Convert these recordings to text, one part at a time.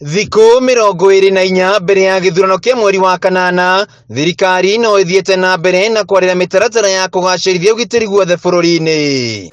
Thikũ 24 mbere ya gĩthurano kĩa mweri wa kanana, thirikari no ĩthiĩte na mbere na kwarĩra mĩtaratara ya kũgacĩrithia ũgitĩri guothe bũrũri-inĩ.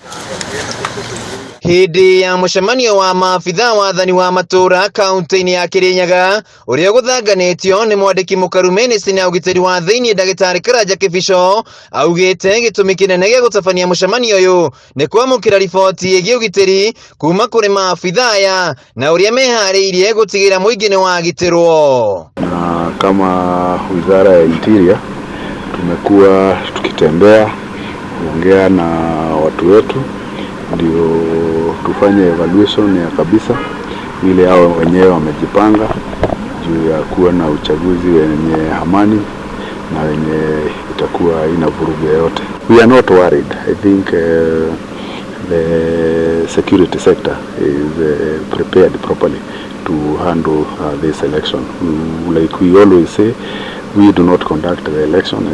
Hĩndĩ ya mũcemanio wa maabithaa wathani wa matũũra kaunti-inĩ ya Kĩrĩnyaga ũrĩa ũgũthanganĩtio nĩ mwandĩki mũkaru mĩnĩstrĩ ya ũgitĩri wa thĩinĩ ndagĩtarĩ Karanja Kĩbico, augĩte gĩtũmi kĩnene gĩa gũtabania mũcemanio ũyũ nĩ kwamũkĩra riboti ĩgiĩ ũgitĩri kuma kũrĩ maabithaa aya na ũrĩa meharĩirie gũtigĩrĩra mũingĩ nĩ wagitĩrwo. Na kama wizara ya Interior tumekuwa tukitembea kuongea na watu wetu ndio tufanye evaluation ya kabisa vile hao wenyewe wamejipanga juu ya kuwa na uchaguzi wenye amani na wenye itakuwa ina vurugu yoyote. We are not worried. I think the security sector is prepared properly to handle this election. Like we always say, we do not conduct the election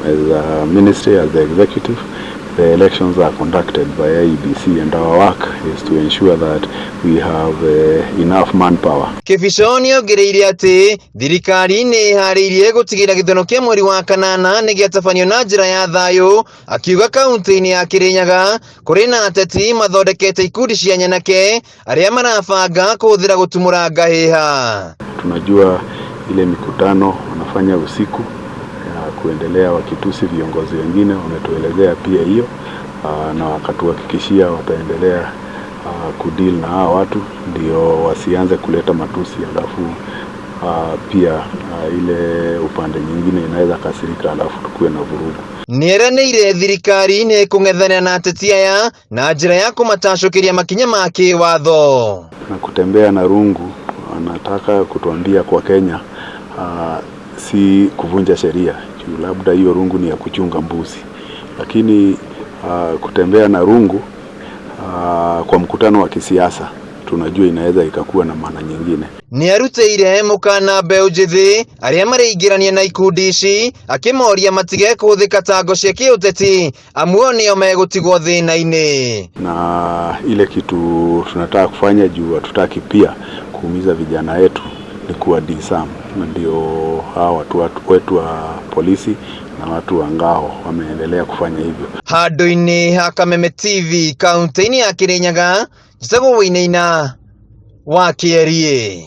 as a ministry, as the executive. The elections are conducted by IEBC, and our work is to ensure that we have enough manpower. Kĩbico nĩongereire atĩ thirikari nĩ ĩharĩirie gũtigĩrĩra gĩthurano kĩa mweri wa kanana nĩ gĩatabanio na njĩra ya thayũ, akiuga kaunti-inĩ ya Kĩrĩnyaga kũrĩ na ateti mathondekete ikundi cia nyanake arĩa marabanga kũhũthĩra gũtumũra ngahĩha. Tunajua ile mikutano wanafanya usiku ya kuendelea wakitusi viongozi wengine, wametuelezea pia hiyo na wakatuhakikishia wataendelea kudeal na hawa watu ndio wasianze kuleta matusi, alafu pia ile upande nyingine inaweza kasirika, alafu tukuwe na vurugu. Nĩeranĩire thirikari nĩ ĩkũng'ethanĩra na ateti aya na njĩra ya kũmatacũkĩria makinya ma kĩwatho. Na kutembea na rungu wanataka kutuambia kwa Kenya si kuvunja sheria juu labda hiyo rungu ni ya kuchunga mbuzi, lakini kutembea na rungu kwa mkutano wa kisiasa tunajua inaweza ikakuwa na maana nyingine. Nĩarutĩire mũkana mbeũ njĩthĩ arĩa mareingĩrania na ikundi ici, akĩmoria matige kũhũthĩka ta ngo cia kĩũteti amu o nĩo megũtigwo thĩna-inĩ. Na ile kitu tunataka kufanya juu hatutaki pia kuumiza vijana wetu ni kuwa disarm, na ndio hawa watu wetu wa polisi na watu wa ngao wameendelea kufanya hivyo. Handũ-inĩ ha Kameme TV kaunti-inĩ ya Kĩrĩnyaga, njĩtagwo Wainaina wa Kĩeriĩ.